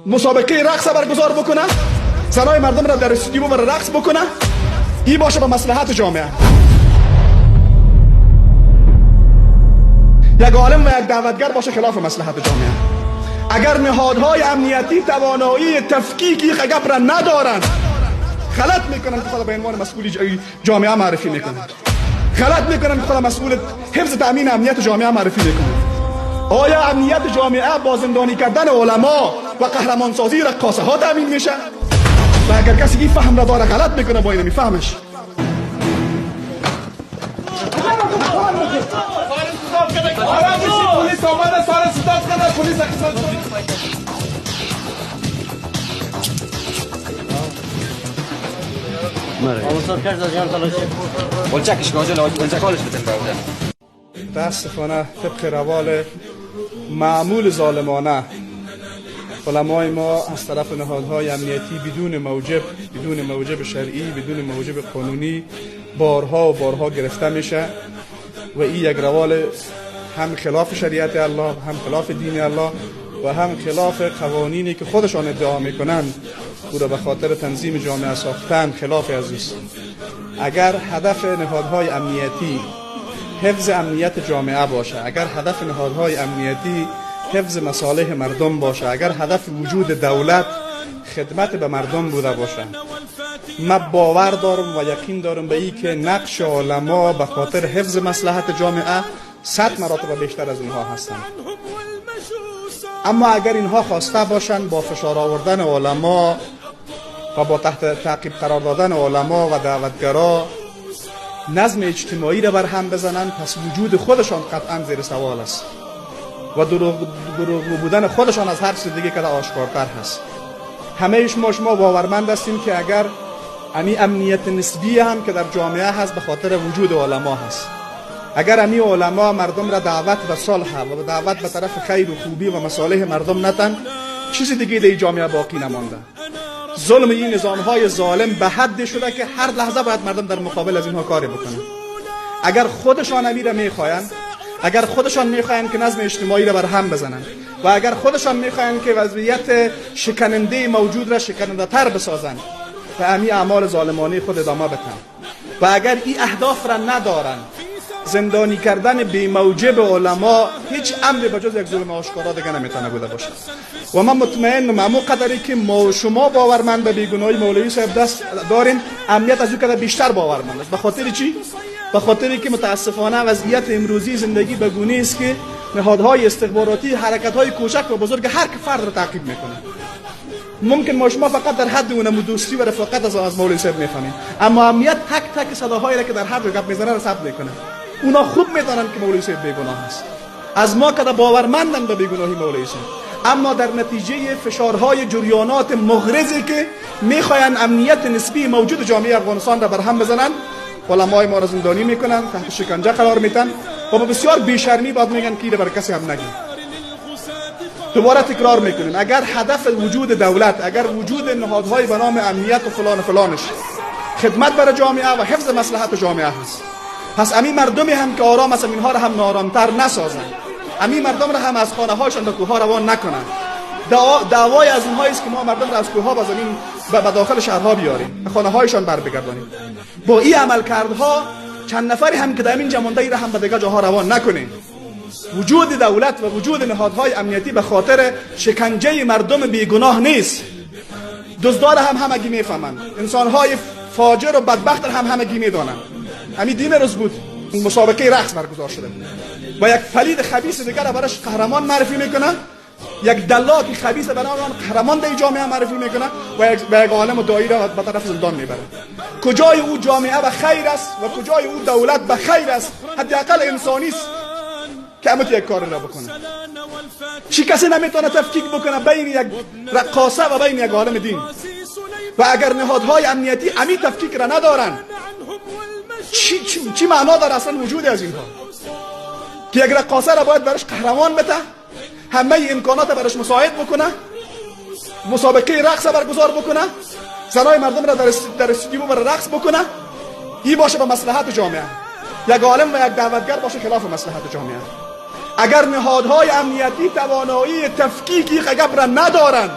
مسابقه رقص برگزار بکنه، زنای مردم را در استودیو ببره رقص بکنه، این باشه به مصلحت جامعه. یک عالم و یک دعوتگر باشه خلاف مصلحت جامعه. اگر نهادهای امنیتی توانایی تفکیک گپ را ندارند، غلط میکنن که خود به عنوان مسئول جامعه معرفی میکنن، غلط میکنن که خود مسئول حفظ تامین امنیت جامعه معرفی میکنن. آیا امنیت جامعه با زندانی کردن علما و قهرمانسازی رقاصه ها تامین میشه؟ و اگر کسی این فهم را داره غلط میکنه با این میفهمش. متاسفانه طبق روال معمول ظالمانه علمای ما از طرف نهادهای امنیتی بدون موجب، بدون موجب شرعی، بدون موجب قانونی بارها و بارها گرفته میشه و این یک روال هم خلاف شریعت الله، هم خلاف دین الله و هم خلاف قوانینی که خودشان ادعا میکنند او را به خاطر تنظیم جامعه ساختن، خلاف از اوست. اگر هدف نهادهای امنیتی حفظ امنیت جامعه باشه، اگر هدف نهادهای امنیتی حفظ مصالح مردم باشه، اگر هدف وجود دولت خدمت به مردم بوده باشه، من باور دارم و یقین دارم به ای که نقش علما به خاطر حفظ مصلحت جامعه 100 مراتب بیشتر از اونها هستند. اما اگر اینها خواسته باشند با فشار آوردن علما و با تحت تعقیب قرار دادن علما و دعوتگرا نظم اجتماعی را بر هم بزنند، پس وجود خودشان قطعا زیر سوال است و دروغ بودن خودشان از هر چیز دیگه که آشکارتر هست. همه شما باورمند هستیم که اگر امی امنیت نسبی هم که در جامعه هست به خاطر وجود علما هست، اگر امی علما مردم را دعوت به صلح و دعوت به طرف خیر و خوبی و مصالح مردم نتن، چیز دیگه در جامعه باقی نمانده. ظلم این نظام های ظالم به حد شده که هر لحظه باید مردم در مقابل از اینها کاری بکنن. اگر خودشان امی را میخواین، اگر خودشان میخواین که نظم اجتماعی را بر هم بزنن و اگر خودشان میخواین که وضعیت شکننده موجود را شکننده تر بسازن، به امی اعمال ظالمانه خود ادامه بدن. و اگر این اهداف را ندارن، زندانی کردن بی موجب علما هیچ امری به جز یک ظلم آشکارا دیگه نمیتونه بوده باشه. و من مطمئنم امو قدری که ما و شما باورمند به بیگناهی مولوی صاحب دست داریم، امنیت از او قدر بیشتر باورمند است. به خاطر چی؟ به خاطر که متاسفانه وضعیت امروزی زندگی به گونه است که نهادهای استخباراتی حرکت‌های کوچک و بزرگ هر فرد را تعقیب میکنه. ممکن ما شما فقط در حد اونم دوستی و رفاقت از مولوی صاحب میفهمیم، اما امنیت تک تک صداهایی را که در هر جا گپ میزنه را ثبت میکنه. اونا خوب میدانند که مولوی صاحب بیگناه است، از ما که باورمندن به بیگناهی مولوی صاحب، اما در نتیجه فشارهای جریانات مغرضی که میخواین امنیت نسبی موجود جامعه افغانستان را برهم بزنن، علمای ما را زندانی میکنن، تحت شکنجه قرار میتن و با بسیار بیشرمی بعد میگن که بر کسی هم نگین. دوباره تکرار میکنیم، اگر هدف وجود دولت، اگر وجود نهادهای به نام امنیت و فلان و فلانش خدمت برای جامعه و حفظ مصلحت جامعه هست، پس امی مردمی هم که آرام هستن اینها را هم نارامتر نسازن، امی مردم را هم از خانه هاشان به کوه ها روان نکنن. دعوای از اونهایی است که ما مردم را از کوه ها به زمین به داخل شهرها بیاریم، به خانه هایشان بر بگردانیم. با این عملکردها چند نفری هم که در این جمانده را هم به دیگر جاها روان نکنیم. وجود دولت و وجود نهادهای امنیتی به خاطر شکنجه مردم بیگناه نیست. دزدار هم همگی میفهمند، انسانهای فاجر و بدبخت هم همگی میدانند. همین دین روز بود مسابقه رقص برگزار شده و یک پلید خبیث دیگر را براش قهرمان معرفی میکنه، یک دلاک خبیث به نام قهرمان در جامعه معرفی میکنه و یک عالم و داعی را به طرف زندان میبره. کجای او جامعه به خیر است و کجای او دولت به خیر است؟ حداقل انسانی است که امت یک کار را بکنه. چی کسی نمیتونه تفکیک بکنه بین یک رقاصه و بین یک عالم دین؟ و اگر نهادهای امنیتی امی تفکیک را ندارن، چی معنا داره اصلا وجود از اینها؟ که یک رقاصه را باید براش قهرمان بده، همه امکانات براش مساعد بکنه، مسابقه رقص برگزار بکنه، زنای مردم را در استودیو بر رقص بکنه، این باشه به مصلحت جامعه. یک عالم و یک دعوتگر باشه خلاف مصلحت جامعه. اگر نهادهای امنیتی توانایی تفکیک گپ را ندارند،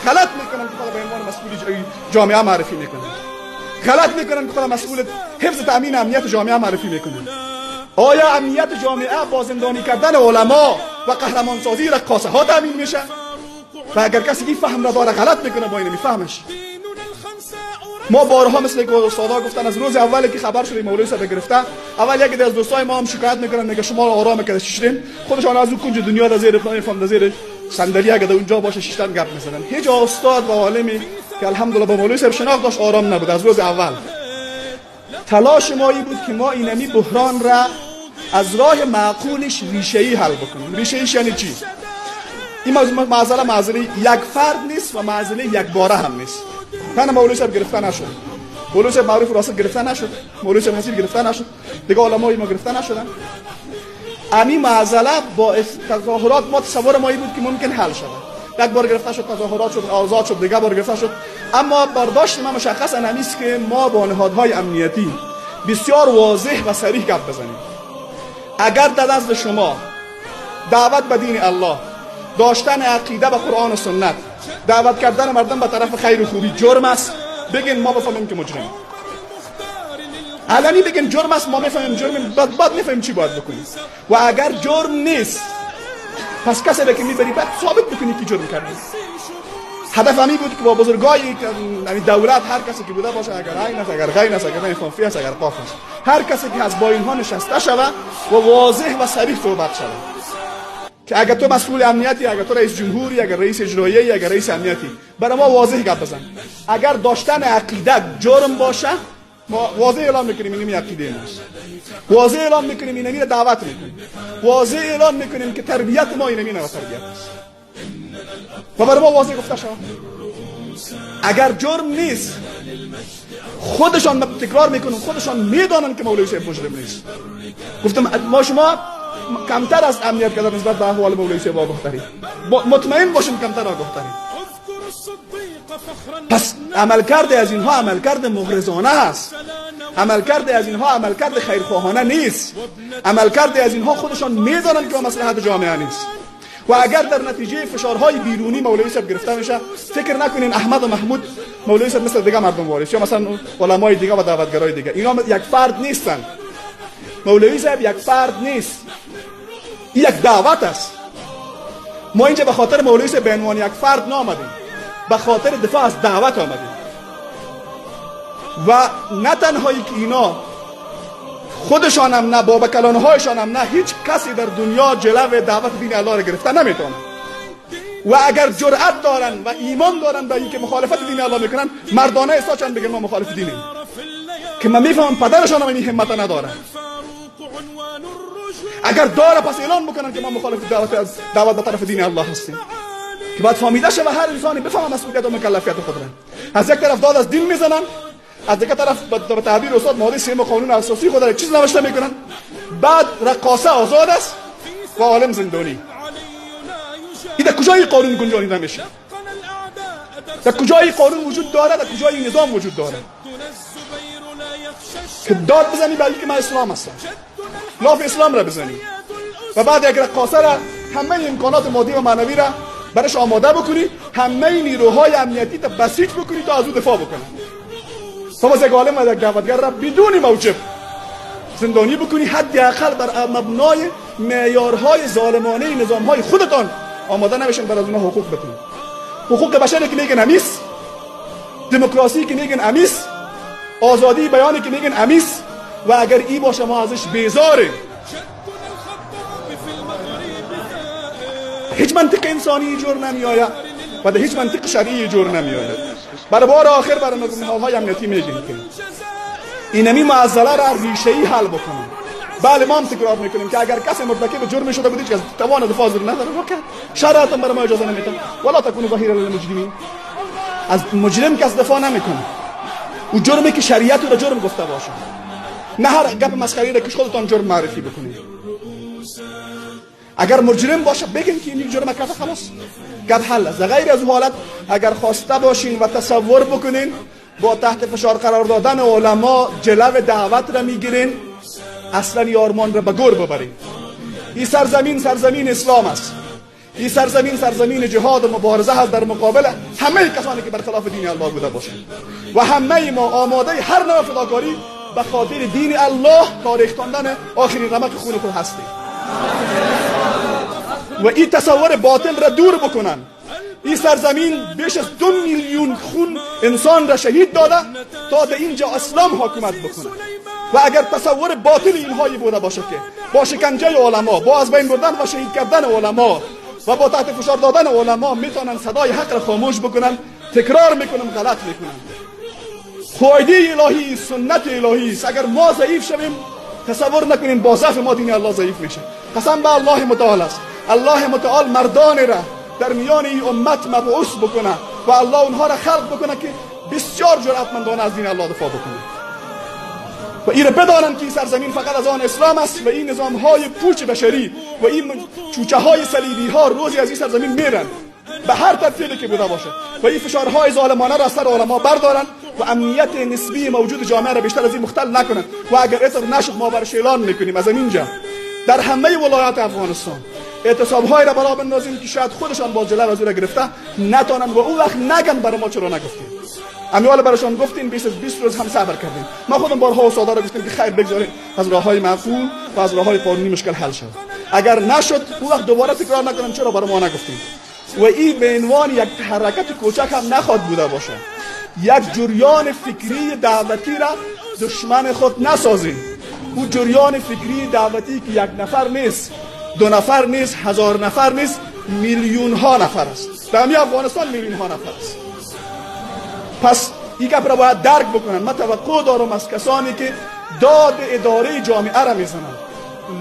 غلط میکنن که خود به عنوان مسئول جامعه معرفی میکنن. غلط میکنن که خود مسئول حفظ تامین امنیت جامعه معرفی میکنن. آیا امنیت جامعه با زندانی کردن علما و قهرمانسازی رقاصه ها تامین میشه؟ و اگر کسی این فهم را داره غلط میکنه با این میفهمش. ما بارها مثل که استادا گفتن از روز اولی که خبر شد مولوی صاحب گرفته، اول یکی از دوستای ما هم شکایت میکنن، میگه شما آرام کرده شیشتین، خودشان از اون کنج دنیا در زیر فهم در زیر صندلی اگه اونجا باشه شیشتن گپ میزنن. هیچ استاد و عالمی که الحمدلله با مولوی صاحب شناخت داشت آرام نبود از روز اول. تلاش ما این بود که ما اینمی بحران را از راه معقولش ریشه‌ای حل بکنیم. ریشه‌ایش یعنی چی؟ این معضله یک فرد نیست و معضله یک باره هم نیست. تن مولوی صاحب گرفته نشد، مولوی صاحب معروف راست گرفته نشد، مولوی صاحب حسیب گرفته نشد، دیگه علمای ما گرفته نشدن. امی معضله با تظاهرات ما تصور ما این بود که ممکن حل شود. یک بار گرفته شد، تظاهرات شد، آزاد شد، دیگه بار گرفته شد. اما برداشت ما مشخصا همیست که ما با نهادهای امنیتی بسیار واضح و صریح گپ بزنیم. اگر در نزد شما دعوت به دین الله، داشتن عقیده به قرآن و سنت، دعوت کردن مردم به طرف خیر و خوبی جرم است، بگین ما بفهمیم که مجرم. علنی بگین جرم است، ما میفهمیم جرم، بعد میفهمیم چی باید بکنیم. و اگر جرم نیست، پس کسی را که میبری بعد ثابت بکنی که جرم کرده. هدف همی بود که با بزرگای دولت، هر کسی که بوده باشه، اگر عین است، اگر غین است، اگر نمیفهم است، اگر قاف است، هر کسی که از با اینها نشسته شود و واضح و صریح صحبت شود که اگر تو مسئول امنیتی، اگر تو رئیس جمهوری، اگر رئیس اجرایی‌ای، اگر رئیس امنیتی، برای ما واضح گپ بزن. اگر داشتن عقیده جرم باشه، ما واضح اعلام میکنیم اینمی عقیده ماست. واضح اعلام میکنیم اینمی را دعوت میکنیم. واضح اعلام میکنیم که تربیت ما اینمی نوع تربیت است. و برای ما واضح گفته شود. اگر جرم نیست، خودشان تکرار میکنن، خودشان میدانن که مولوی صاحب مجرم نیست. گفتم ما شما کمتر از امنیت کردن نسبت به احوال مولوی صاحب آگاه تریم، مطمئن باشیم کمتر آگاه تریم. پس عملکرد از اینها عملکرد مغرضانه است، عملکرد از اینها عملکرد خیرخواهانه نیست، عملکرد از اینها خودشان میدانند که مصلحت جامعه نیست. و اگر در نتیجه فشارهای بیرونی مولوی صاحب گرفته میشه، فکر نکنین احمد و محمود مولوی صاحب مثل دیگه مردم وارث یا مثلا علمای دیگه و دعوتگرای دیگه، اینا یک فرد نیستن. مولوی صاحب یک فرد نیست، یک دعوت است. ما اینجا به خاطر مولوی صاحب به عنوان یک فرد نامدیم، به خاطر دفاع از دعوت آمدیم. و نه تنهایی که اینا خودشان هم نه، بابا کلانهایشان هم نه، هیچ کسی در دنیا جلو دعوت دین الله را گرفته نمیتونه. و اگر جرأت دارن و ایمان دارن به اینکه مخالفت دین الله میکنن، مردانه احساسشان بگن ما مخالف دینیم، که من میفهمم پدرشان هم این همت نداره. اگر داره پس اعلان بکنن که ما مخالف دعوت به طرف دین الله هستیم، که باید فهمیده شه و هر انسانی بفهمه مسئولیت و مکلفیت خود را. از یک طرف داد از دین میزنن، از دیگه طرف به تعبیر استاد ماده 3 قانون اساسی خود را چیز نوشته میکنن، بعد رقاصه آزاد است و عالم زندانی. این در کجای قانون گنجانیده میشه؟ در کجای قانون وجود داره؟ در کجای نظام وجود داره که داد بزنی برای که من اسلام هستم، لاف اسلام را بزنی و بعد یک رقاصه را همه امکانات مادی و معنوی را برش آماده بکنی، همه نیروهای امنیتی تا بسیج بکنی تا از او دفاع بکنی، تا باز یک عالم و یک دعوتگر را بدون موجب زندانی بکنی، حداقل بر مبنای معیارهای ظالمانه نظامهای خودتان آماده نمیشن بر از اونها حقوق بتونی. حقوق بشری که میگن امیس، دموکراسی که میگن امیس، آزادی بیانی که میگن امیس، و اگر ای باشه ما ازش بیزاریم. هیچ منطق انسانی جور نمیآید و در هیچ منطق شرعی جور نمیآید. برای بار آخر برای نهادهای امنیتی میگیم که اینمی معضله را ریشه‌ای حل بکنیم. بله ما هم تکرار میکنیم که اگر کسی مرتکب جرم شده بود هیچ کس توان دفاع از او نداره، واقعا شرعت برای ما اجازه نمیده. ولا تکونوا ظهیرا للمجرمین، از مجرم کس دفاع نمیکنه، او جرمی که شریعت او را جرم گفته باشه، نه هر گپ مسخره را که خودتان جرم معرفی بکنید. اگر مجرم باشه بگین که این جرم کرده، خلاص گپ حل است. غیر از حالت اگر خواسته باشین و تصور بکنین با تحت فشار قرار دادن علما جلو دعوت را میگیرین، اصلا یارمان را به گور ببرین. این سرزمین سرزمین اسلام است، این سرزمین سرزمین جهاد و مبارزه هست در مقابل همه کسانی که برخلاف دین الله بوده باشند و همه ما آماده هر نوع فداکاری به خاطر دین الله تا ریختاندن آخرین رمق خون خود هستیم. و این تصور باطل را دور بکنن. این سرزمین بیش از 2 میلیون خون انسان را شهید داده تا در اینجا اسلام حاکمت بکنه. و اگر تصور باطل اینهایی بوده باشه که با شکنجه علما، با از بین بردن و شهید کردن علما و با تحت فشار دادن علما میتونن صدای حق را خاموش بکنن، تکرار میکنم غلط میکنن. قاعده الهی، سنت الهی است. اگر ما ضعیف شویم تصور نکنیم با ضعف ما دین الله ضعیف میشه. قسم به الله متعال است، الله متعال مردان را در میان این امت مبعوث بکنه و الله اونها را خلق بکنه که بسیار جرأتمندانه از دین الله دفاع بکنه و این را بدانند که این سرزمین فقط از آن اسلام است و این نظام های پوچ بشری و این چوچه های صلیبی ها روزی از این سرزمین میرن به هر ترتیبی که بوده باشه و این فشارهای ظالمانه را از سر علما بردارن و امنیت نسبی موجود جامعه را بیشتر از این مختل نکنن. و اگر اطر نشد ما برش اعلان میکنیم از اینجا در همه ولایات افغانستان اعتصاب های را برا بندازیم که شاید خودشان باز جلو از او را گرفته نتانن و اون وقت نگن برای ما چرا نگفتیم. امیال براشان گفتیم 20 از 20 روز هم صبر کردیم. ما خودم بارها استادا را گفتیم که خیر بگذاریم از راههای معقول و از راههای قانونی مشکل حل شد. اگر نشد اون وقت دوباره تکرار نکنن چرا برای ما نگفتیم. و این به عنوان یک حرکت کوچک هم نخواد بوده باشه. یک جریان فکری دعوتی را دشمن خود نسازیم. او جریان فکری دعوتی که یک نفر نیست، 2 نفر نیست، 1000 نفر نیست، میلیون ها نفر است. در همین افغانستان میلیون ها نفر است. پس این گپ را باید درک بکنن. من توقع دارم از کسانی که داد اداره جامعه را میزنن،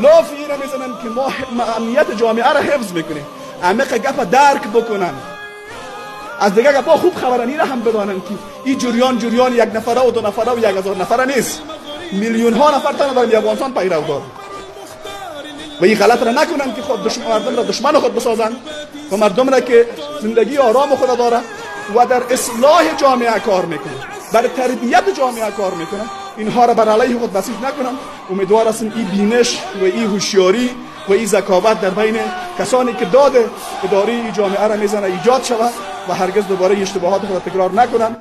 لاف این را میزنن که ما امنیت جامعه را حفظ میکنیم، عمیق گپ درک بکنن. از دیگه گپا خوب خبرانی را هم بدانن که این جریان جریان 1 نفره و 2 نفره و 1000 نفره نیست، میلیون ها نفر تنها در افغانستان پیرو دارن. و این غلط را نکنن که خود دشمن مردم را دشمن خود بسازن و مردم را که زندگی آرام خود داره و در اصلاح جامعه کار میکنه، برای تربیت جامعه کار میکنه، اینها را بر علیه خود بسیج نکنن. امیدوار هستم این بینش و این هوشیاری و این ذکاوت در بین کسانی که داد اداره جامعه را میزنه ایجاد شود و هرگز دوباره اشتباهات خود تکرار نکنن.